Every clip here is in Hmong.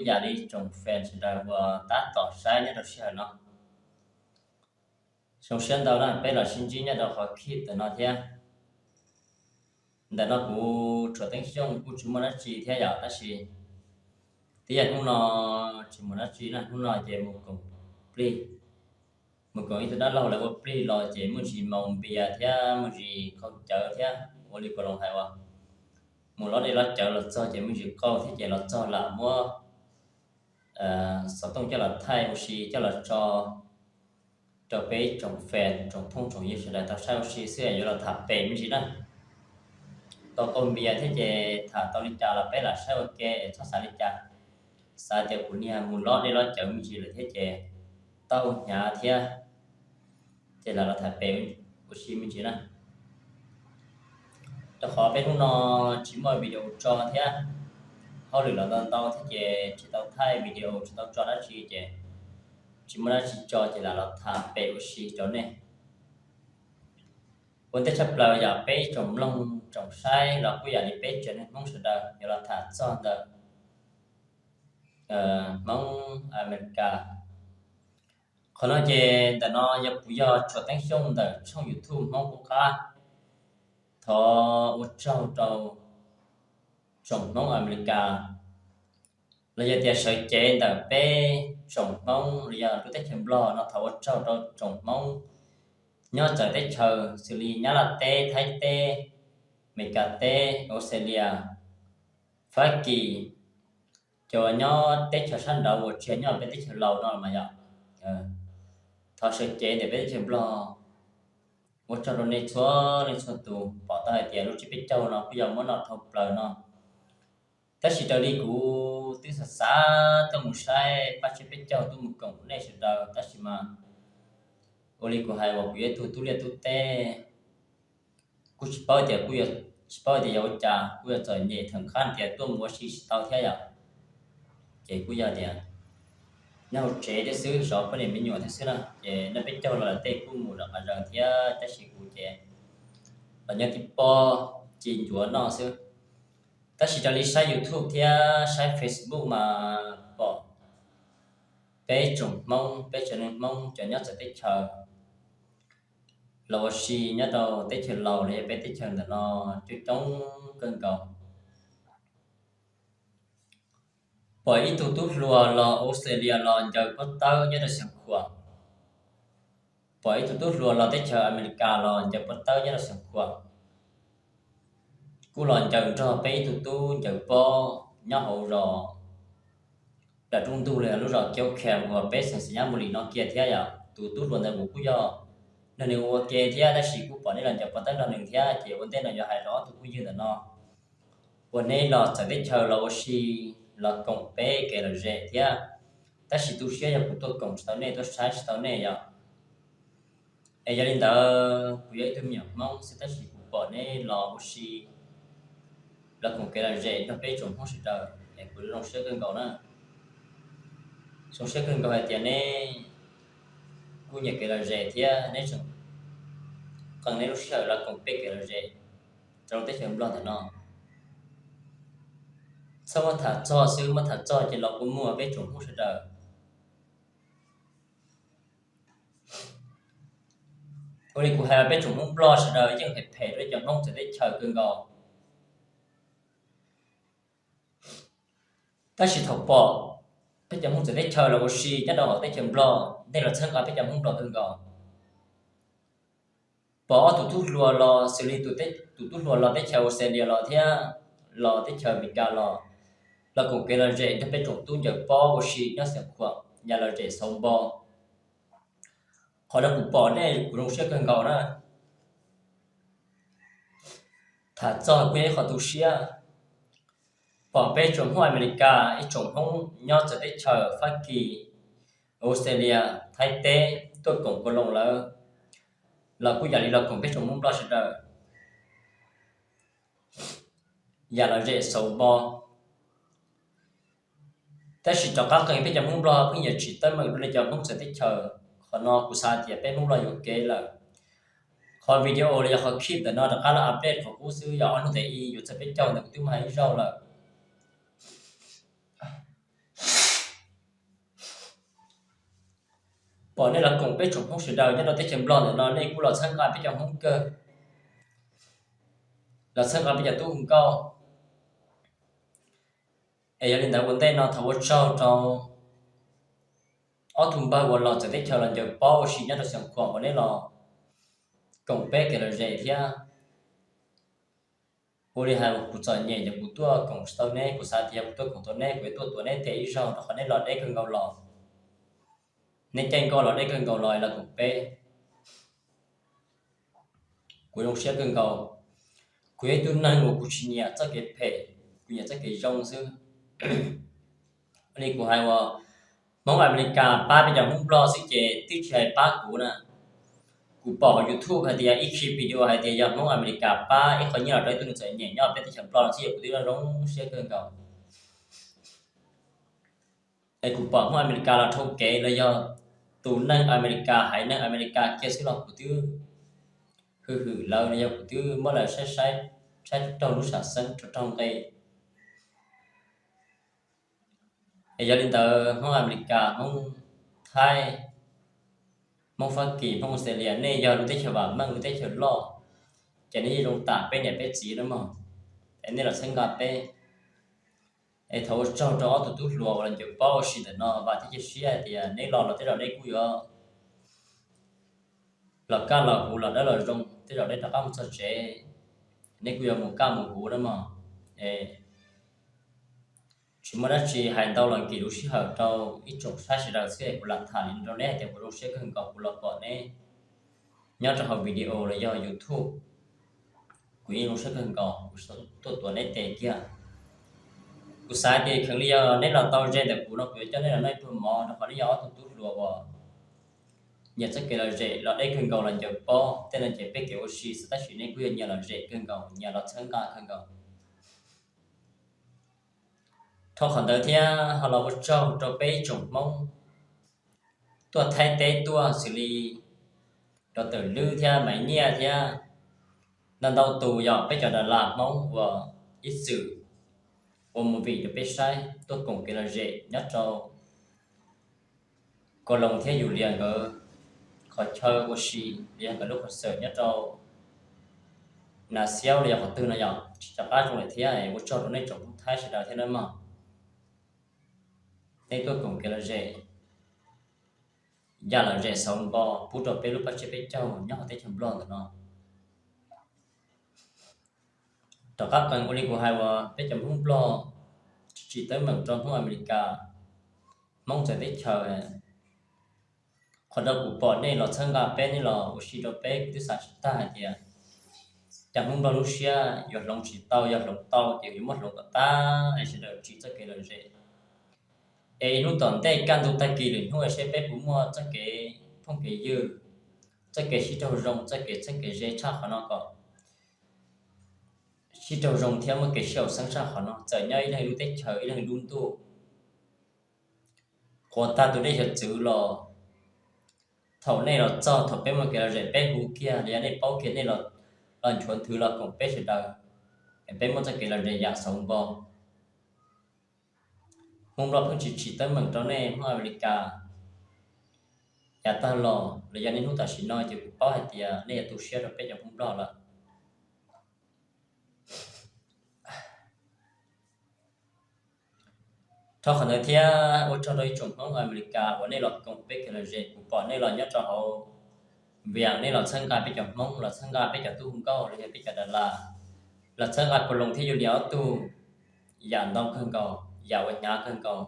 yam li tsoom fans sawv daws uas tab tom saib nyob rau sij hawm no. Zoo siab ntau na peb los sib ntsib nyob rau qhov clip ntawm no thiab. Ntawm no kuv Tshuas Teeb Xyooj kuj tsis muaj dab tsi thiab yom, tab sis twb yog hnub no tsis muaj dab tsi na, hnub no ces mus koom plig, mus koom ib tug dab laug lawv ua plig los ces muaj ntsis maus npias thiab muaj ntsis qaug cawv thiab ua li kuv los hais uas mus lob dej lob cawv los txog ces muaj ntsis qaug thiab ces los txog lam muab xov tooj coj los thaij ua si coj los tso rau peb tsoom fans tsoom phooj tsoom ywg sawv daws tau saib ua si xwb, yuav los tham pem me ntsis na. Tau qaug npias thiab ces tham tau li cas los peb lam saib ua ke, txhob xav li cas. Xav tias kuv niag mus lob dej lob cawv me ntsis lawm thiab ces tau hnyav thiab, ces lam los tham pem ua si me ntsis na. Rau qhov peb hnub no tsis muaj video tso thiab, hauj lwm los ntau ntau thiab ces tsis tau thaij video tsis tau tso dab tsi ces tsis muaj dab tsi tso ces lam los tham pem ua si rau nej. Ua ntej tshaj plaws yog peb tsoom mloog tsoom saib los kuj yam li peb tsev neeg Hmoob sawv daws yuav los tham txog ntawm Hmoob Amelikas. Qhov no ces ntawm no yog kuv yog Tshuas Teeb Xyooj ntawm tshooj YouTube Hmoob Qub Qab. Thov ua tsaug rau tsoom Hmoob Amelikas los yog tias sawv cev ntawm peb tsoom Hmoob los yog lub teb chaws Nplog no, thov ua tsaug rau tsoom Hmoob nyob txawv teb chaws xws li Nyab Laj teb, Thaib teb, Meskas teb, Australia, Fab Kis, cov nyob teb chaws sab nraud uas tsis yog nyob peb teb chaws Laus no mas yog thov sawv cev ntawm peb teb chaws Nplog. Ua tsaug rau nej txhua leej txhua tus, pom tau hais tias lub tsib peb caug no kuj yog muab noj dhau plaws no. Tab sis raws li kuv twb xav xav tuaj mus saib pab tsib peb caug tuaj mus koom nej sawv daws, tab sis mas ua li kuv hais uas kuv yog ib tug tub liaj tub teb, kuj tsis paub tias kuj yuav, tsis paub tias yog ua cas kuj yuav txom nyem theem qab tias tuaj mus ua si tsis tau thiab yom. Ces kuj yog tias nyob hauv tsev thiab xwb, zov poj niam me nyuam thiab xwb na, ces noj peb caug los tej kuj mus lawm qhov zoo thiab, tab sis kuv ces los nyob tib pob ci ncuav noj xwb. Tab sis raws li saib YouTube thiab saib Facebook mas pom peb tsoom Hmoob, peb tsev neeg Hmoob cov nyob txawv teb chaws los ua si nyob rau teb chaws Laus los yog peb teb chaws ntawm no coob coob kawg nkaus. Pom ib tug tub hluas los Australia los ncaws pob tawb nyob rau Xeev Khuam. Pom ib tug tub hluas los teb chaws Amelikas los ncaws pob tawb nyob rau Xeev Khuam. Kuj los ncaws nrog peb ib tug tub ncaws pob nyob hauv zos dam rooj ntug los lub zos Kiaub Kham uas peb xeem Xais Nyab Mus Lis no kiag thiab yom. Tus tub hluas ntawd kuv kuj yog nrog nws ua ke thiab, tab sis kuj pom nej los ncaws pob tawb nrog nws thiab, ces ua ntej no yuav hais rau ob tug phooj ywg ntawm no uas nej los txawv teb chaws los ua si los koom peb kev lom zem thiab, tab sis tu siab yog kuv tuaj koom tsis tau nej, tuaj saib tsis tau nej yom. Es yog li ntawd kuv yog ib tug me nyuam Hmoob xwb, tab sis kuv pom nej los ua si los koom kev lom zem nrog peb tsoom Hmoob sawv daws es kuv zoo siab kawg nkaus na. Zoo siab kawg nkaus hais tias nej kuj nyiam kev lom zem thiab nej tseem qee nej lub sij hawm los koom peb kev lom zem rau teb chaws Nplog ntawm no. Txhob muab tham txog xwb, muab tham txog ces los kua muag peb tsoom Hmoob sawv daws. Ua li kuv hais, peb tsoom Hmoob Nplog sawv daws yeej phem phem rau cov Hmoob txawv teb chaws kawg nkaus. Tab sis thaum pom peb cov Hmoob txawv teb chaws los ua si nyob rau hauv teb chaws Nplog, nej los txhawb nqa peb cov Hmoob Nplog kawg nkaus. Pom ob tug tub hluas los xws li tus tub hluas los teb chaws Australia los thiab los teb chaws Amelikas los, los koom kev lom zem nrog peb tsoom tub ncaws pob ua si nyob Xeev Khuam, yam lom zem xauv npo. Qhov no kuv pom nej kuv zoo siab kawg nkaus na. Tham txog kuj yog ib qho tu siab, pom peb tsoom Hmoob Amelikas, ib tsoom Hmoob nyob txawv teb chaws Fab Kis, Australia, Thaib teb tuaj koom kua loo lawm, los kuj yam li los koom peb tsoom Hmoob Nplog sawv daws yam lom zem xauv npo. Tab sis rov qab qee peb cov Hmoob Nplog pheej yuav tsis teeb meem rau li cov Hmoob txawv teb chaws. Qhov no kuv xav tias peb Hmoob Nplog yuam kev lawm. Qhov video los yog qhov clip ntawm no rov qab los update qhov qub xwb, yog ob hnub ntawd ib yuav txog peb caug ntawd kuv twb muaj hais ib zaug lawm. pom nej los koom peb tsoom Hmoob sawv daws nyob rau teb chaws Nplog ntawm no nej kuj los txhawb nqa peb cov Hmoob kawg, los txhawb nqa peb cov tub hu nkauj. Es yog li ntawd ua ntej no thov ua tsaug rau ob tug npawg uas los txawv teb chaws los ncaws pob ua si nyob rau Xeev Khuam uas nej los koom peb kev lom zem thiab. Ua li hais kuv txom nyem ces kuv tuaj koom tsis tau neb, kuv xav tias yog kuv tuaj koom tau neb kuv yuav tuaj tuav neb tes ib zaug rau qhov neb los deb kawg nkaus los, neb caij nkoj los deb kawg nkaus los los koom peb. Kuv zoo siab kawg nkaus. Kuv yog ib tug neeg uas kuv tsis nyiam txoj kev phem, kuv nyiam txoj kev zoo xwb. Li kuv hais uas Hmoob Amelikas pab peb cov Hmoob Nplog xwb ces twb tsis hais pab kuv na. Kuv pom hauv YouTube hais tias ib khib video hais tias yog Hmoob Amelikas pab ib qho nyiaj los rau ib tug neeg txom nyem nyob peb teb chaws Nplog no xwb ces kuv twb zoo siab kawg nkaus. Es kuv pom Hmoob Amelikas los dhau kev los yog tus neeg Amelikas haiv neeg Amelikas kiag xwb los kuv twb hwm hwm lawv los yog kuv twb muab lawv saib saib raug lub sam xeeb raug nqe. Es yog li ntawd Hmoob Amelikas, Hmoob Thaib, Hmoob Fab Kis, Hmoob Australia, nej yog lub teb chaws vam meej lub teb chaws loj, ces nej yeej zoo tam peb niam peb txiv na mog. Es nej los txhawb nqa peb. Es thov ua tsaug rau ob tug tub hluas uas los ncaws pob ua si ntawm no, vam thiab cia siab hais tias neb los los tej zaum neb kuj yuav los kaj los huv los dawb los zoo, tej zaum neb rov qab mus txog tsev neb kuj yuav mus kaj mus huv na mog. Es tsis muaj dab tsi hais ntau los nkim lub sij hawm rau ib tsoom saib sawv daws xwb es kuv lam tham li no rau neb hais tias kuv zoo siab kawg nkaus kuv los pom neb nyob rau hauv video los yog YouTube. Kuv yeej zoo siab kawg nkaus kuv tuaj tuav neb tes kiag. Kuv xav tias kheev li yog neb los tau ze ntawm kuv no kuv yuav coj neb los noj ib pluag mov rau qhov neb yog ob tug tub hluas uas nyiam txoj kev lom zem los deb kawg nkaus los ncaws pob tej no ces peb kev ua si xwb tab sis neb kuj yog nyias lom zem kawg nkaus nyias los txhawb nqa kawg nkaus. Dhau qhov ntawd thiab ho los ua tsaug rau peb ib tsoom Hmoob tuaj Thaib teb tuaj xws li Dr. Lwb thiab Maiv Nyiaj thiab ntau ntau tus yog peb cov dav las Hmoob uas ib txwm ua movie rau peb saib tuaj koom kev lom zem nyob rau Koos Loos thiab Yus Lias nkawd qhov chaw ua si los yog nkawd lub qhov xawm nyob rau Nas Xiaub los yog qhov twg no yog tsis rov qab zoo lawm thiab ua tsaug rau nej tsoom Hmoob Thaib sawv daws thiab nawb mog. Nej tuaj koom kev lom zem, yam lom zem xauv npo pub rau peb lub paj tsiab peb caug nyob hauv teb chaws Nplog ntawm no. Rov qab qees ua li kuv hais uas peb cov Hmoob Nplog tsis tsim teeb meem rau Hmoob Amelikas, Hmoob txawv teb chaws. Qhov no kuv pom nej los txhawb nqa peb, nej los ua si rau peb, kuv twb xav tsis tag hais tias cas Hmoob Nplog lub siab yuav hloov tsis tau, yog hloov tau ces yuav muab hloov kom tag es sawv daws tsim txoj kev lom zem. Es ib hnub tom ntej kaj ntug tag kis lwm hnub seb peb puas muaj txoj kev phooj kev ywg, txoj kev sib raug zoo, txoj kev txheeb kev ze tshaj qhov no kom sib raug zoo thiab muaj kev sib haum xeeb tshaj qhov no. Txawm nyob ib leeg lub teb chaws ib leeg lub ntuj, quav tag tus dej xyov txwv los, thaum nej los txog thaum peb muaj kev lom zem peb hu kiag los yog nej paub kiag nej los nchuav nthwv los koom peb sawv daws, es peb muaj txoj kev lom zem yam xauv npo. Hmoob Nplog pheej tsis tsim teeb meem rau nej Hmoob Amelikas. Yav tag los los yog niaj hnub tam sim no ces kuv paub hais tias nej yuav tu siab rau peb cov Hmoob Nplog lawm. Dhau qhov ntawd thiab ua tsaug rau ib tsoom Hmoob Amelikas uas nej los koom peb kev lom zem, kuv pom nej los nyob rau hauv Vias, nej los txhawb nqa peb cov Hmoob, los txhawb nqa peb cov tub hu nkauj los yog peb cov dav las, los txhawb nqa Koos Loos thiab Yus Lias ob tug yam ntau kawg nkaus, yam uas hnyav kawg nkaus.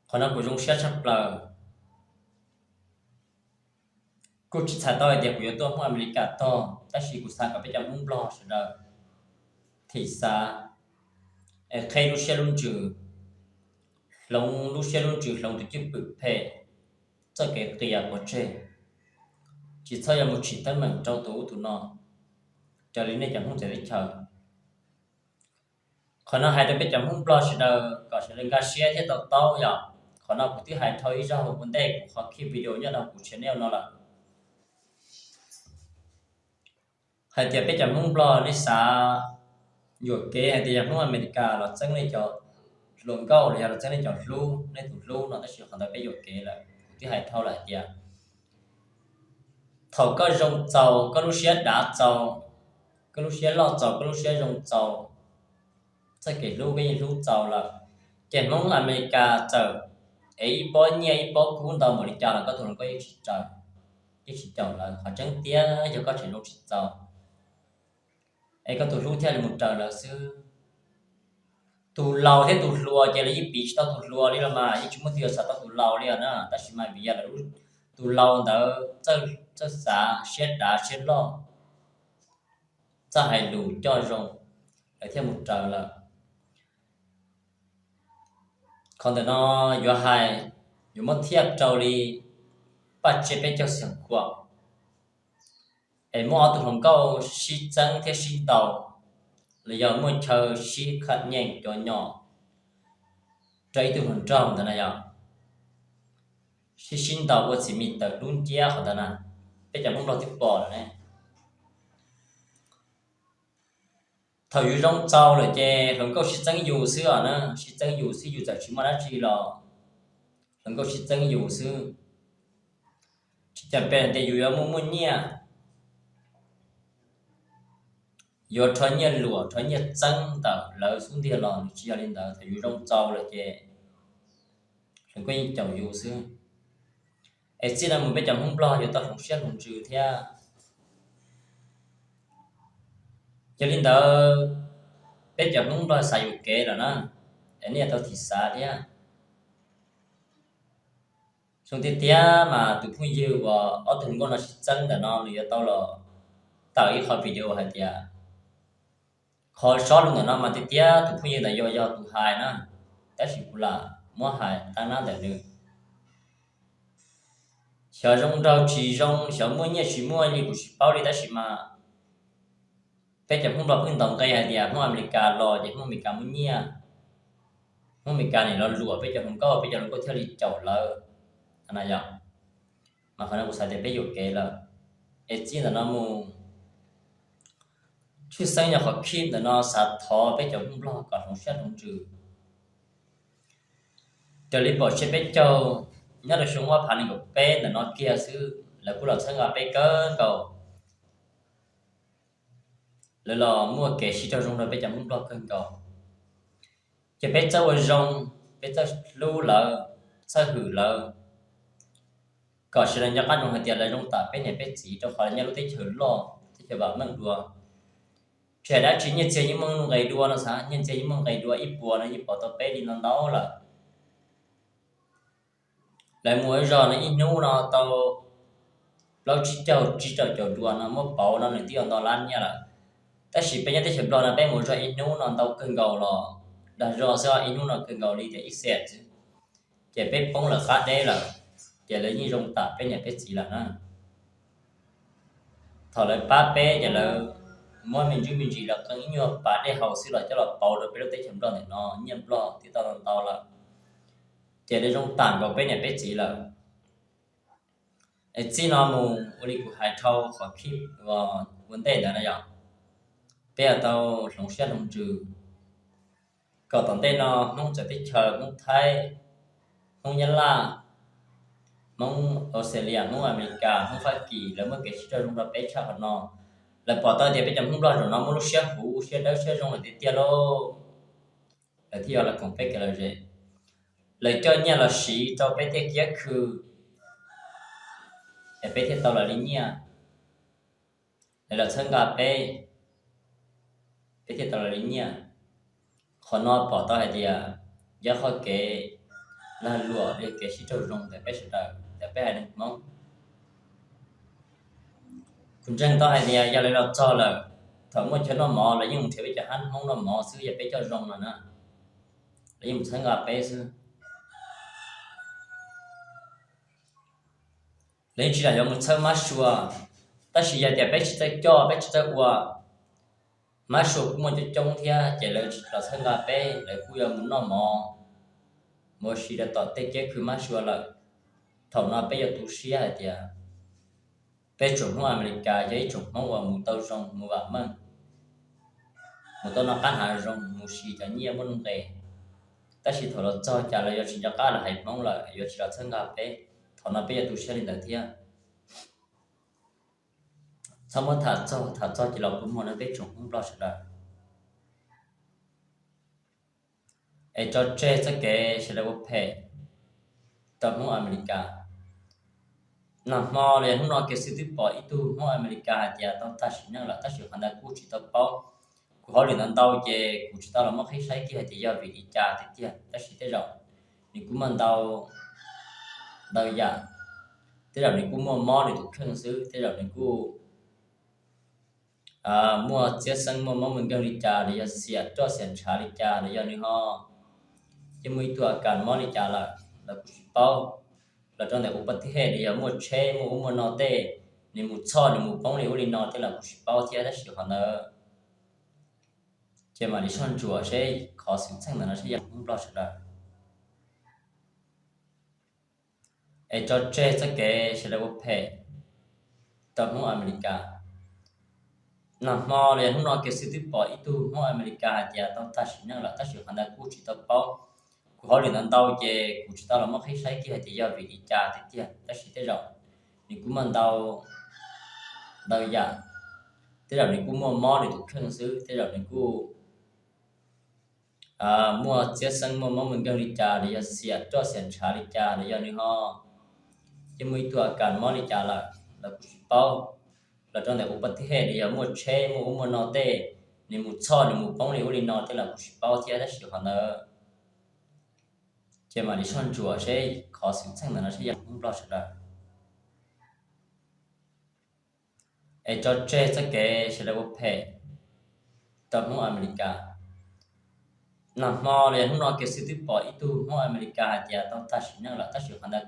Qhov no kuv zoo siab tshaj plaws. Kuj tsis txhais tau hais tias kuv yuav tuaj Hmoob Amelikas tog, tab sis kuv xav kom peb cov Hmoob Nplog sawv daws thim xav es qheb lub siab lub ntsws, hloov lub siab lub ntsws, hloov tus cwj pwm phem, txoj kev qias pov tseg, tsis txhob yuav mus tsim teeb meem rau tus ub tus no raws li nej cov Hmoob txawv teb chaws. Qhov no hais rau peb cov Hmoob Nplog sawv daws kom sawv daws nkag siab thiab to taub yom. Qhov no kuv twb hais dhau ib zaug ua ntej kuv qhov clip video nyob rau kuv channel no lawm, hais tias peb cov Hmoob Nplog nej xav yuam kev hais tias yog Hmoob Amelikas los txeeb nej cov hluas nkauj los yog los txeeb nej cov hlub, nej tus hlub no, tab sis qhov ntawd peb yuam kev lawm. Kuv twb hais dhau lawm tias thaum koj zoo txaus, koj lub siab dav txaus, koj lub siab loj txaus, koj lub siab zoo txaus, txoj kev hlub koj yeej hlub txaus lawm, ces Hmoob Amelikas txawm ev ib pob nyiaj ib pob kub ntau npaum li cas los koj tus hluas nkauj yeej tsis raws, yeej tsis caum lawv. Qhov tseeb tiag yog koj tseem zoo tsis txaus, es koj tus hlub thiaj li mus raws lawv xwb. Tus laus thiab tus hluas ces lawv yeej piv tsis tau tus hluas li los mas, yeej tsis muaj twg yuav xav tau tus laus li os na. Tab sis mas vim yog lawv, tus laus ntawd txawj xav siab dav siab loj, txawj hais lus coj zoo, lawv thiaj mus raws lawm. Qhov ntawm no yuav hais, yuav muab thiaj rau li paj tsiab peb caug xiam khuam, es muaj ob tug hluas nkauj sib txeeb thiab sib ntaus, los yog muaj chaw sib kham nyeem cov nyom rau ib tug hluas nraug ntawd na yog, sib sib ntaus ua txiv mis tawm dub nciab qhov ntawd na, peb cov Hmoob Nplog twb pom lawm ne. Thaum yus zoo txaus lawm ces hluas nkauj sib txeeb yus xwb os na, sib txeeb yus xwb, yus txawm tsis muaj dab tsi los hluas nkauj sib txeeb yus xwb. Tsis cas pes hais tias yus yuav muaj muaj nyiaj, yuav rho nyiaj luam rho nyiaj txeeb ntawm lawv xub ntiag los nws tsis yog li ntawd. Thaum yus zoo txaus lawm ces hluas nkauj yeej caum yus xwb. Es txij no mus peb cov Hmoob Nplog yuav tau hloov siab hloov ntsws thiab. Yog li ntawd, peb cov Hmoob Nplog xav yuam kev lawm na, es nej yuav tau thim xav thiab. Zoo tiag tiag mas tus phooj ywg uas ob tug hluas nkauj no sib txeeb ntawm no nws yuav tau los tawm ib qhov video hais tias, qhov sob lus ntawm no mas tiag tiag tus phooj ywg ntawd yuav yog tus hais na, tab sis kuv lam muab hais tag nab ntawm nws. Xyov zoo nraug tsis zoo, xyov muaj nyiaj tsis muaj li kuv tsis paub li, tab sis mas peb cov Hmoob Nplog pheej ntaus nqe hais tias Hmoob Amelikas los ces Hmoob Amelikas muaj nyiaj, Hmoob Amelikas nim los luam peb cov hluas nkauj, peb cov hluas nkauj thiaj li caum lawv na yom. Mas qhov no kuv xav tias peb yuam kev lawm. Es txij ntawm no mus, tshwj xeeb yog qhov khib ntawm no xav thov peb cov Hmoob Nplog kom hloov siab hloov ntsws. Raws li pom siab peb caug nyob rau xyoo ob phav nees nkaum peb ntawm no kiag xwb lawv kuj los txhawb nqa peb kawg nkaus. Lawv los muaj kev sib raug zoo rau peb cov Hmoob Nplog kawg nkaus, ces peb txawj ua zoo, peb txawj hlub lawv, txawj hwm lawv, kom sawv daws nco qab ntsoov hais tias lawv zoo tam peb niam peb txiv, rau qhov lawv nyob lub teb chaws loj, teb chaws vam meej dua. Tsis hais dab tsi, nyiaj txiag yeej muaj nqis dua no xav, nyiaj txiag yeej muaj nqis dua, ib puas no yeej pom tau peb li no ntau lawm. Lawv mus ua zog no ib hnub no tau plaub tsib caug tsib rau caum dua no muab pauv no nws twb yuav ntau lab nyiaj lawm. Tab sis peb nyob teb chaws Nplog no peb mus ua zog ib hnub no ntau kawg nkaus los, dag zog xwb, ib hnub no kawg nkaus li tias ib xees xwb, ces peb poob lawv qab deb lawm, ces lawv yeej zoo tam peb niam peb txiv lawm na. Thaum lawv pab peb ces lawv muab me ntsis me ntsis los qee ib nyuag pas dej haus xwb los coj los pauv rau peb lub teb chaws Nplog ntawm no, nyiaj Nplog twb tau ntau lawm, ces lawv zoo tam nkaus peb niam peb txiv lawm. Es txij no mus ua li kuv hais dhau qhov khib ua ntej ntawd na yom, peb yuav tau hloov siab hloov ntsws kom tom ntej no Hmoob txawv teb chaws, Hmoob Thaib, Hmoob Nyab Laj, Hmoob Australia, Hmoob Amelikas, Hmoob Fab Kis, lawv muaj kev sib raug zoo rau peb tshaj qhov no. Lawv pom tau tias peb cov Hmoob Nplog zaum no muaj lub siab huv siab dawb siab zoo lawm tiag tiag lauj, lawv thiaj yuav los koom peb kev lom zem. Lawv coj nyiaj los siv rau peb tej kiab khw es peb thiaj tau lawv li nyiaj. Lawv los txhawb nqa peb, peb thiaj tau lawv li nyiaj. Qhov no pom tau hais tias yog qhov kev lag luam, yog kev sib raug zoo ntawm peb sawv daws, ntawm peb haiv neeg Hmoob. Kuv ntseeg tau hais tias yog lawv los txog lawm, thaum muaj chaw noj mov lawv yeej mus nrhiav peb cov hab Hmoob noj mov xwb, yog peb coj zoo no na, lawv yeej mus txhawb nqa peb xwb. Lawv yeej tsis lam yuav mus txhawb mab sua, tab sis yog tias peb tsis txawj coj, peb tsis txawj ua, mab sua kuj muaj coob coob thiab, ces lawv tsis los txhawb nqa peb, lawv kuj yuav mus noj mov, mus ua si rau tom tej kiab khw mab sua lawm. Thaum no peb yuav tu siab hais tias peb tsoom Hmoob Amelikas yog ib tsoom Hmoob uas mus tau zoo, mus vam meej, mus tau noj qab hnav zoo, mus siv cov nyiaj muaj nuj nqis, tab sis thaum los txog cas lawv yuav tsis nco qab lawv haiv Hmoob lawm, yuav tsis los txhawb nqa peb. Qhov no peb yuav tu siab li ntawd thiab. Txhob muab tham txog tham txog ces los kua muag no peb tsoom Hmoob Nplog sawv daws. Es tso tseg txoj kev sawv daws ua phem rau Hmoob Amelikas. Nag hmo los yog hnub no kiag xwb twb pom ib tug Hmoob Amelikas hais tias tau tag sim neej lawm, tab sis qhov ntawd kuj tsis tau paub. Kuv hauj lwm ntau ntau ces kuv tsis tau los muab qhib saib kiag hais tias yog vim li cas tiag tiag, tab sis tej zaum nws kuj muaj ntau ntau yam, tej zaum nws kuj muaj mob nws tus kheej xwb, tej zaum nws kuj muaj txiab xeeb muaj mob muaj nkeeg li cas, los yog xiam roj xiam ntshav li cas, los yog nws ho yeej muaj ib tug a kas mob li cas lawm los kuj tsis paub. Los rau ntawm ua pab tib hej, los yog muaj tsheb muaj ub muaj no tej, nws mus txhoj nws mus poob li ub li no tej los kuj tsis paub thiab, tab sis qhov ntawd ces mam li soj ntsuam seb qhov xwm txheej ntawd no seb yog Hmoob Nplog sawv daws. Es tso tseg txoj kev sawv daws ua phem rau Hmoob Amelikas. Nag hmo los yog hnub no kiag xwb twb pom ib tug Hmoob Amelikas hais tias tau tag sim neej lawm, tab sis qhov ntawd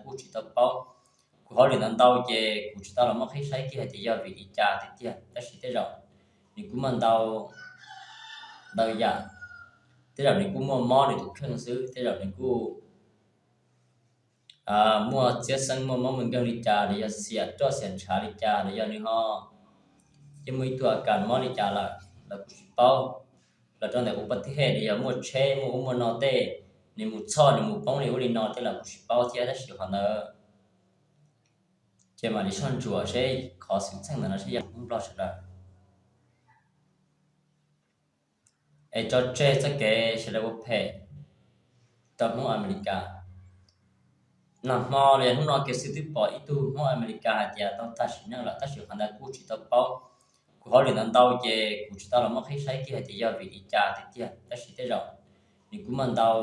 kuj tsis tau paub. Kuv hauj lwm ntau ntau ces kuv tsis tau los muab qhib saib kiag hais tias yog vim li cas tiag tiag, tab sis tej zaum nws kuj muaj ntau ntau yam, tej zaum nws kuj muaj mob nws tus kheej xwb, tej zaum nws kuj muaj txiab xeeb muaj mob muaj nkeeg li cas, los yog xiam roj xiam ntshav li cas, los yog nws ho yeej muaj ib tug a kas mob li cas lawm los kuj tsis paub. Los rau ntawm ua pab tib hej, los yog muaj tsheb muaj ub muaj no tej, nws mus txhoj nws mus poob li ub li no tej los kuj tsis paub thiab, tab sis qhov ntawd ces mam li soj ntsuam seb qhov xwm txheej ntawd no seb yog Hmoob Nplog sawv daws. Es tso tseg txoj kev sawv daws ua phem rau Hmoob Amelikas. Nag hmo los yog hnub no kiag xwb twb pom ib tug Hmoob Amelikas hais tias tau tag sim neej lawm, tab sis qhov ntawd kuj tsis tau paub. Kuv hauj lwm ntau ntau ces kuv tsis tau los muab qhib saib kiag hais tias yog vim li cas tiag tiag, tab sis tej zaum nws kuj muaj ntau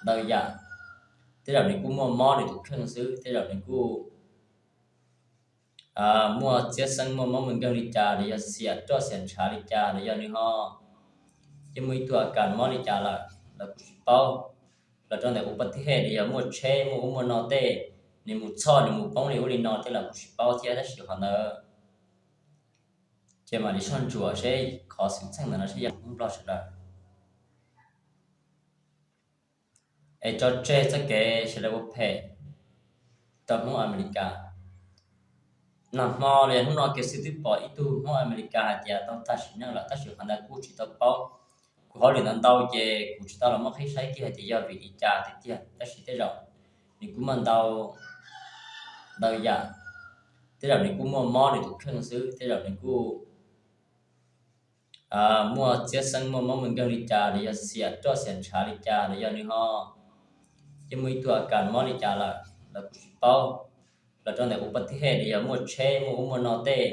ntau yam, tej zaum nws kuj muaj mob nws tus kheej xwb, tej zaum nws kuj muaj txiab xeeb muaj mob muaj nkeeg li cas, los yog xiam roj xiam ntshav li cas, los yog nws ho yeej muaj ib tug a kas mob li cas lawm los kuj tsis paub. Los rau ntawm ua pab tib hej, los yog muaj tsheb muaj ub muaj no tej, nws mus txhoj nws mus poob li ub li no tej los kuj tsis paub thiab, tab sis qhov ntawd ces mam li soj ntsuam seb qhov xwm txheej ntawd no seb yog Hmoob Nplog sawv daws. Es tso tseg txoj kev sawv daws ua phem rau Hmoob Amelikas. Nag hmo los yog hnub no kiag xwb twb pom ib tug Hmoob Amelikas hais tias tau tag sim neej lawm, tab sis qhov ntawd kuj tsis tau paub. Kuv hauj lwm ntau ntau ces kuv tsis tau los muab qhib saib kiag hais tias yog vim li cas tiag tiag, tab sis tej zaum nws kuj muaj ntau ntau yam, tej zaum nws kuj muaj mob nws tus kheej xwb, tej zaum nws kuj muaj txiab xeeb muaj mob muaj nkeeg li cas, los yog xiam roj xiam ntshav li cas, los yog nws ho yeej muaj ib tug a kas mob li cas lawm los kuj tsis paub. Los rau ntawm ua pab tib hej, los yog muaj tsheb muaj ub muaj no tej,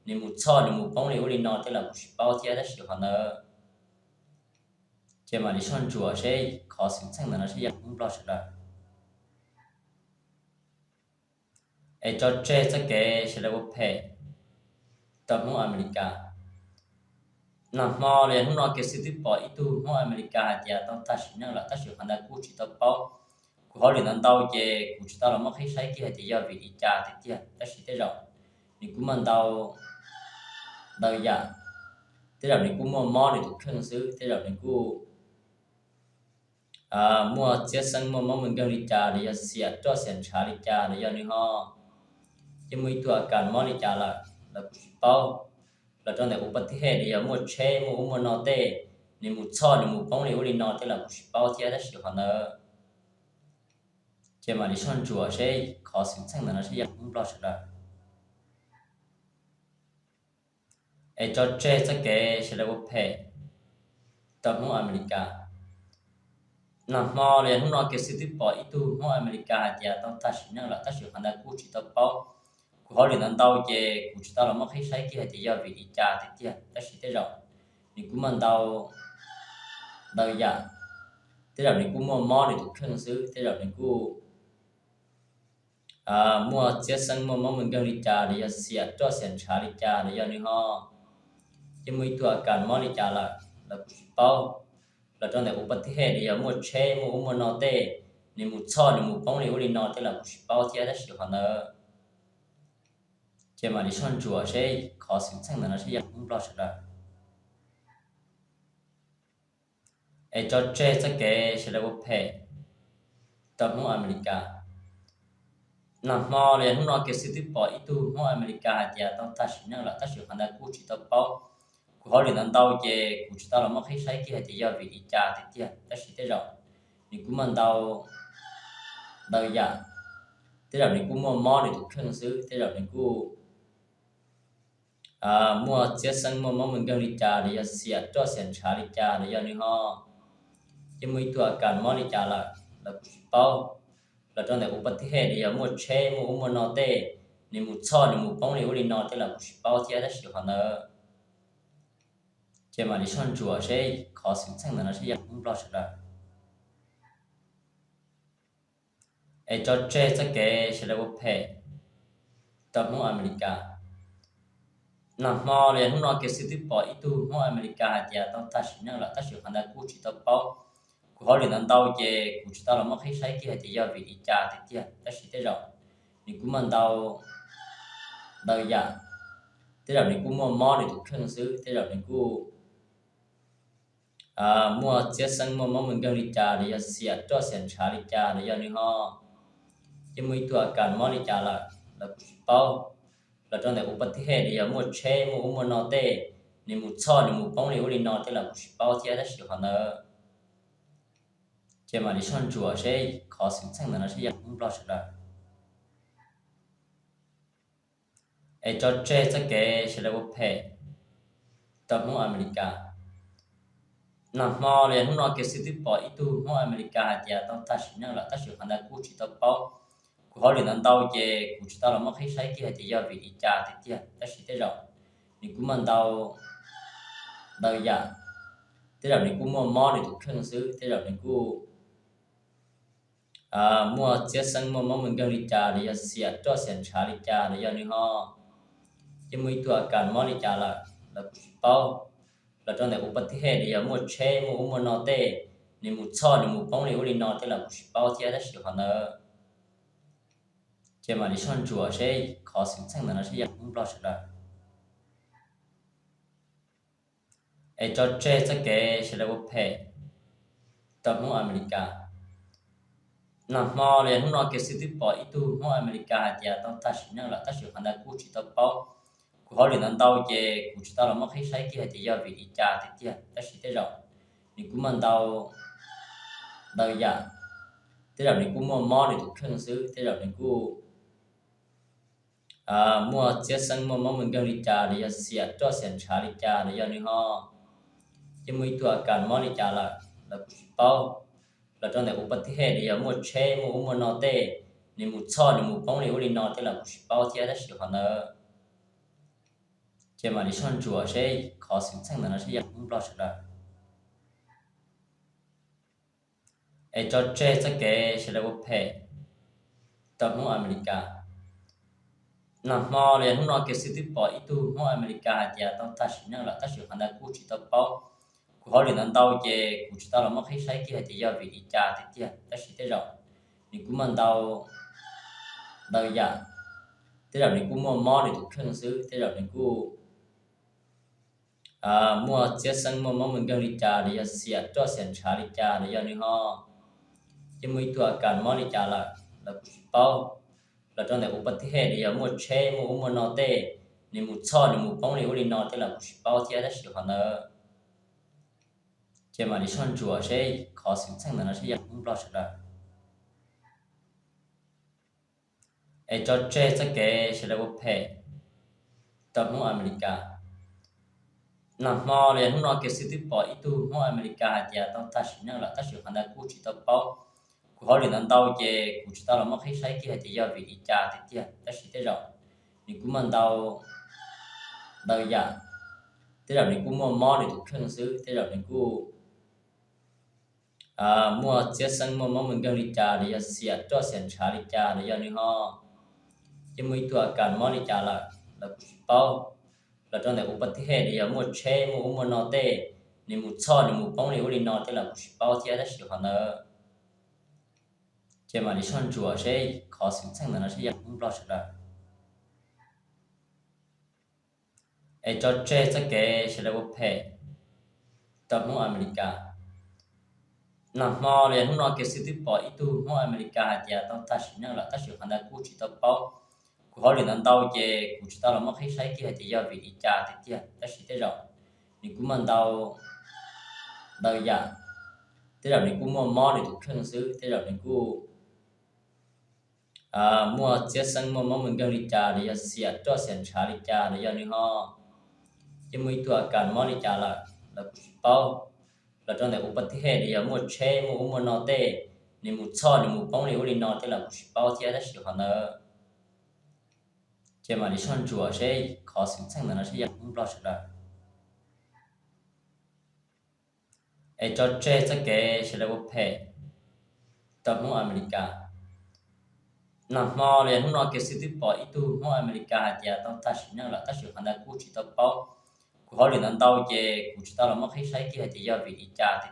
nws mus txhoj nws mus poob li ub li no tej los kuj tsis paub thiab, tab sis qhov ntawd ces mam li soj ntsuam seb qhov xwm txheej ntawd no seb yog Hmoob Nplog sawv daws. Es tso tseg txoj kev sawv daws ua phem rau Hmoob Amelikas. Nag hmo los yog hnub no kiag xwb twb pom ib tug Hmoob Amelikas hais tias tau tag sim neej lawm, tab sis qhov ntawd kuj tsis tau paub. Kuv hauj lwm ntau ntau ces kuv tsis tau los muab qhib saib kiag hais tias yog vim li cas tiag tiag, tab sis tej zaum nws kuj muaj ntau ntau yam, tej zaum nws kuj muaj mob nws tus kheej xwb, tej zaum nws kuj muaj txiab xeeb muaj mob muaj nkeeg li cas, los yog xiam roj xiam ntshav li cas, los yog nws ho yeej muaj ib tug a kas mob li cas lawm los kuj tsis paub. Los rau ntawm ua pab tib hej, los yog muaj tsheb muaj ub muaj no tej, nws mus txhoj nws mus poob li ub li no tej los kuj tsis paub thiab, tab sis qhov ntawd ces mam li soj ntsuam seb qhov xwm txheej ntawd no seb yog Hmoob Nplog sawv daws. Es tso tseg txoj kev sawv daws ua phem rau Hmoob Amelikas. Nag hmo los yog hnub no kiag xwb twb pom ib tug Hmoob Amelikas hais tias tau tag sim neej lawm, tab sis qhov ntawd kuj tsis tau paub. Kuv hauj lwm ntau ntau ces kuv tsis tau los muab qhib saib kiag hais tias yog vim li cas tiag tiag, tab sis tej zaum nws kuj muaj ntau ntau yam, tej zaum nws kuj muaj mob nws tus kheej xwb, tej zaum nws kuj muaj txiab xeeb muaj mob muaj nkeeg li cas, los yog xiam roj xiam ntshav li cas, los yog nws ho yeej muaj ib tug a kas mob li cas lawm los kuj tsis paub. Los rau ntawm ua pab tib hej, los yog muaj tsheb muaj ub muaj no tej, nws mus txhoj nws mus poob li ub li no tej los kuj tsis paub thiab, tab sis qhov ntawd Ces mam li soj ntsuam seb qhov xwm txheej ntawm no seb yog Hmoob Nplog sawv daws. Es tso tseg txoj kev sawv daws ua phem rau Hmoob Amelikas. Nag hmo los yog hnub no kiag xwb twb pom ib tug Hmoob Amelikas hais tias tau tag sim neej lawm tab sis qhov ntawd kuj tsis tau paub. Kuv hauj lwm ntau ntau ces kuv tsis tau los muab qhib saib kiag hais tias yog vim li cas tiag tiag, tab sis tej zaum nws kuj muaj ntau ntau yam. Tej zaum nws kuj muaj mob nws tus kheej xwb, tej zaum nws kuj muaj txiab xeeb muaj mob muaj nkeeg li cas, los yog xiam roj xiam ntshav li cas, los yog nws ho yeej muaj ib tug a kas mob li cas lawm los kuj tsis paub. Los rau ntawm ua pab tib hej los yog muaj tsheb muaj ub muaj no tej, nws mus txhoj nws mus poob li ub li no tej los kuj tsis paub thiab, tab sis qhov ntawd ces mam li soj ntsuam seb qhov xwm txheej ntawm no seb yog Hmoob Nplog sawv daws. Es tso tseg txoj kev sawv daws ua phem rau Hmoob Amelikas. Nag hmo los yog hnub no kiag xwb twb pom ib tug Hmoob Amelikas hais tias tau tag sim neej lawm tab sis qhov ntawd kuj tsis tau paub. Kuv hauj lwm ntau ntau ces kuv tsis tau los muab qhib saib kiag hais tias yog vim li cas tiag tiag, tab sis tej zaum nws kuj muaj ntau ntau yam. Tej zaum nws kuj muaj mob nws tus kheej xwb, tej zaum nws kuj muaj txiab xeeb muaj mob muaj nkeeg li cas, los yog xiam roj xiam ntshav li cas, los yog nws ho yeej muaj ib tug a kas mob li cas lawm los kuj tsis paub. Los rau ntawm ua pab tib hej los yog muaj tsheb muaj ub muaj no tej, nws mus txhoj nws mus poob li ub li no tej los kuj tsis paub thiab, tab sis qhov ntawd ces mam li soj ntsuam seb qhov xwm txheej ntawm no seb yog Hmoob Nplog sawv daws. Es tso tseg txoj kev sawv daws ua phem rau Hmoob Amelikas. Nag hmo los yog hnub no kiag xwb twb pom ib tug Hmoob Amelikas hais tias tau tag sim neej lawm tab sis qhov ntawd kuj tsis tau paub. Kuv hauj lwm ntau ntau ces kuv tsis tau los muab qhib saib kiag hais tias yog vim li cas tiag tiag, tab sis tej zaum nws kuj muaj ntau ntau yam. Tej zaum nws kuj muaj mob nws tus kheej xwb, tej zaum nws kuj muaj txiab xeeb muaj mob muaj nkeeg li cas, los yog xiam roj xiam ntshav li cas, los yog nws ho yeej muaj ib tug a kas mob li cas lawm los kuj tsis paub. Los rau ntawm ua pab tib hej los yog muaj tsheb muaj ub muaj no tej, nws mus txhoj nws mus poob li ub li no tej los kuj tsis paub thiab, tab sis qhov ntawd ces mam li soj ntsuam seb qhov xwm txheej ntawm no seb yog Hmoob Nplog sawv daws. Es tso tseg txoj kev sawv daws ua phem rau Hmoob Amelikas. Nag hmo los yog hnub no kiag xwb twb pom ib tug Hmoob Amelikas hais tias tau tag sim neej lawm tab sis qhov ntawd kuj tsis tau paub. Kuv hauj lwm ntau ntau ces kuv tsis tau los muab qhib saib kiag hais tias yog vim li cas tiag tiag, tab sis tej zaum nws kuj muaj ntau ntau yam. Tej zaum nws kuj muaj mob nws tus kheej xwb, tej zaum nws kuj muaj txiab xeeb muaj mob muaj nkeeg li cas, los yog xiam roj xiam ntshav li cas, los yog nws ho yeej muaj ib tug a kas mob li cas lawm los kuj tsis paub. Los rau ntawm ua pab tib hej los yog muaj tsheb muaj ub muaj no tej, nws mus txhoj nws mus poob li ub li no tej los kuj tsis paub thiab, tab sis qhov ntawd ces mam li soj ntsuam seb qhov xwm txheej ntawm no seb yog Hmoob Nplog sawv daws. Es tso tseg txoj kev sawv daws ua phem rau Hmoob Amelikas. Nag hmo los yog hnub no kiag xwb twb pom ib tug Hmoob Amelikas hais tias tau tag sim neej lawm tab sis qhov ntawd kuj tsis tau paub. Kuv hauj lwm ntau ntau ces kuv tsis tau los muab qhib saib kiag hais tias yog vim li cas tiag tiag, tab sis tej zaum nws kuj muaj ntau ntau yam. Tej zaum nws kuj muaj mob nws tus kheej xwb, tej zaum nws kuj muaj txiab xeeb muaj mob muaj nkeeg li cas, los yog xiam roj xiam ntshav li cas, los yog nws ho yeej muaj ib tug a kas mob li cas lawm los kuj tsis paub. Los rau ntawm ua pab tib hej los yog muaj tsheb muaj ub muaj no tej, nws mus txhoj nws mus poob li ub li no tej los kuj tsis paub thiab, tab sis qhov ntawd ces mam li soj ntsuam seb qhov xwm txheej ntawm no seb yog Hmoob Nplog sawv daws. Es tso tseg txoj kev sawv daws ua phem rau Hmoob Amelikas. Nag hmo los yog hnub no kiag xwb twb pom ib tug Hmoob Amelikas hais tias tau tag sim neej lawm tab sis qhov ntawd kuj tsis tau paub. Kuv hauj lwm ntau ntau ces kuv tsis tau los muab qhib saib kiag hais tias yog vim li cas tiag tiag, tab sis tej zaum nws kuj muaj ntau ntau yam. Tej zaum nws kuj muaj mob nws tus kheej xwb, tej zaum nws kuj muaj txiab xeeb muaj mob muaj nkeeg li cas, los yog xiam roj xiam ntshav li cas, los yog nws ho yeej muaj ib tug a kas mob li cas lawm los kuj tsis paub. Los rau ntawm ua pab tib hej los yog muaj tsheb muaj ub muaj no tej, nws mus txhoj nws mus poob li ub li no tej los kuj tsis paub thiab, tab sis qhov ntawd ces mam li soj ntsuam seb qhov xwm txheej ntawm no seb yog Hmoob Nplog sawv daws. Es tso tseg txoj kev sawv daws ua phem rau Hmoob Amelikas. Nag hmo los yog hnub no kiag xwb twb pom ib tug Hmoob Amelikas hais tias tau tag sim neej lawm tab sis qhov ntawd kuj tsis tau paub. Kuv hauj lwm ntau ntau ces kuv tsis tau los muab qhib saib kiag hais tias yog vim li cas tiag tiag, tab sis tej zaum nws kuj muaj ntau ntau yam, tej zaum nws kuj muaj mob nws tus kheej xwb, tej zaum nws kuj muaj txiab xeeb muaj mob muaj nkeeg li cas, los yog xiam roj xiam ntshav li cas, los yog nws ho yeej muaj ib tug a kas mob li cas lawm los kuv tsis paub. Los rau ntawm ua pov thij hej, los yog muaj tsheb muaj ub muaj no tej, nws mus txhoj nws mus poob li ub li no tej los kuv tsis paub thiab, tab sis qhov ntawd ces mam li soj ntsuam seb qhov xwm txheej ntawd no seb yog Hmoob Nplog sawv daws. Es tso tseg txoj kev sawv daws ua phem rau Hmoob Amelikas. Nag hmo los yog hnub no kiag xwb twb pom ib tug Hmoob Amelikas hais tias tau tag sim neej lawm tab sis qhov ntawd kuj tsis tau paub. Kuv hauj lwm ntau ntau ces kuv tsis tau los muab qhib saib kiag hais tias yog vim li cas tiag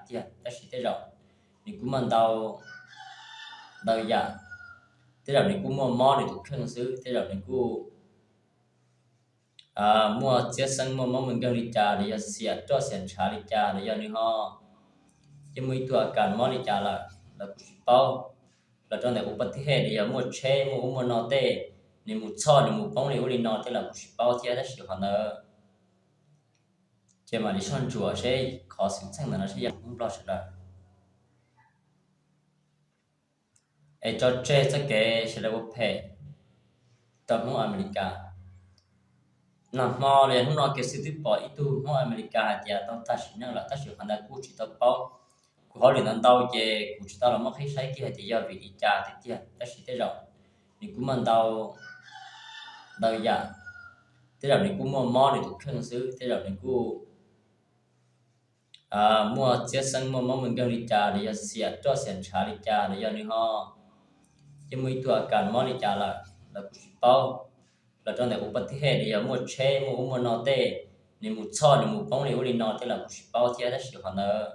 tiag, tab sis tej zaum nws kuj muaj ntau ntau yam, tej zaum nws kuj muaj mob nws tus kheej xwb, tej zaum nws kuj muaj txiab xeeb muaj mob muaj nkeeg li cas, los yog xiam roj xiam ntshav li cas, los yog nws ho yeej muaj ib tug a kas mob li cas lawm los kuv tsis paub. Los rau ntawm ua pov thij hej, los yog muaj tsheb muaj ub muaj no tej, nws mus txhoj nws mus poob li ub li no tej los kuv tsis paub thiab, tab sis qhov ntawd ces mam li soj ntsuam seb qhov xwm txheej ntawd no seb yog Hmoob Nplog sawv daws. Es tso tseg txoj kev sawv daws ua phem rau Hmoob Amelikas. Nag hmo los yog hnub no kiag xwb twb pom ib tug Hmoob Amelikas hais tias tau tag sim neej lawm tab sis qhov ntawd kuj tsis tau paub. Kuv hauj lwm ntau ntau ces kuv tsis tau los muab qhib saib kiag hais tias yog vim li cas tiag tiag, tab sis tej zaum nws kuj muaj ntau ntau yam, tej zaum nws kuj muaj mob nws tus kheej xwb, tej zaum nws kuj muaj txiab xeeb muaj mob muaj nkeeg li cas, los yog xiam roj xiam ntshav li cas, los yog nws ho yeej muaj ib tug a kas mob li cas lawm los kuv tsis paub. Los rau ntawm ua pov thij hej, los yog muaj tsheb muaj ub muaj no tej, nws mus txhoj nws mus poob li ub li no tej los kuv tsis paub thiab, tab sis qhov ntawd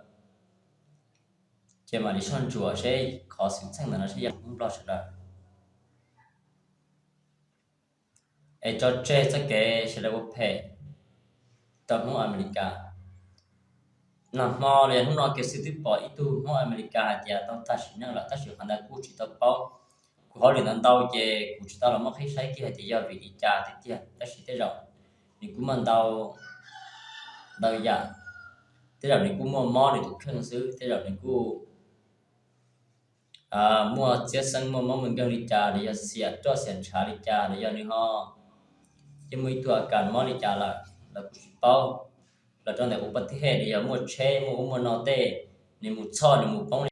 ces mam li soj ntsuam seb qhov xwm txheej ntawd no seb yog Hmoob Nplog sawv daws. Es tso tseg txoj kev sawv daws ua phem rau Hmoob Amelikas. Nag hmo los yog hnub no kiag xwb twb pom ib tug Hmoob Amelikas hais tias tau tag sim neej lawm tab sis qhov ntawd kuj tsis tau paub. Kuv hauj lwm ntau ntau ces kuv tsis tau los muab qhib saib kiag hais tias yog vim li cas tiag tiag, tab sis tej zaum nws kuj muaj ntau ntau yam, tej zaum nws kuj muaj mob nws tus kheej xwb, tej zaum nws kuj muaj txiab xeeb muaj mob muaj nkeeg li cas, los yog xiam roj xiam ntshav li cas, los yog nws ho yeej muaj ib tug a kas mob li cas lawm los kuv tsis paub. Los rau ntawm ua pov thij hej, los yog muaj tsheb muaj ub muaj no tej, nws mus txhoj nws mus poob li ub li no tej los kuv tsis paub thiab, tab sis qhov ntawd ces mam li soj ntsuam seb qhov xwm txheej ntawd no seb yog Hmoob Nplog sawv daws. Es tso tseg txoj kev sawv daws ua phem rau Hmoob Amelikas. Nag hmo los yog hnub no kiag xwb twb pom ib tug Hmoob Amelikas hais tias tau tag sim neej lawm tab sis qhov ntawd kuj tsis tau paub. Kuv hauj lwm ntau ntau ces kuv tsis tau los muab qhib saib kiag hais tias yog vim li cas tiag tiag, tab sis tej zaum nws kuj muaj ntau ntau yam, tej zaum nws kuj muaj mob nws tus kheej xwb, tej zaum nws kuj muaj txiab xeeb muaj mob muaj nkeeg li cas, los yog xiam roj xiam ntshav li cas, los yog nws ho yeej muaj ib tug a kas mob li cas lawm los kuv tsis paub. Los rau ntawm ua pov thij hej, los yog muaj tsheb muaj ub muaj no tej, nws mus txhoj nws mus poob li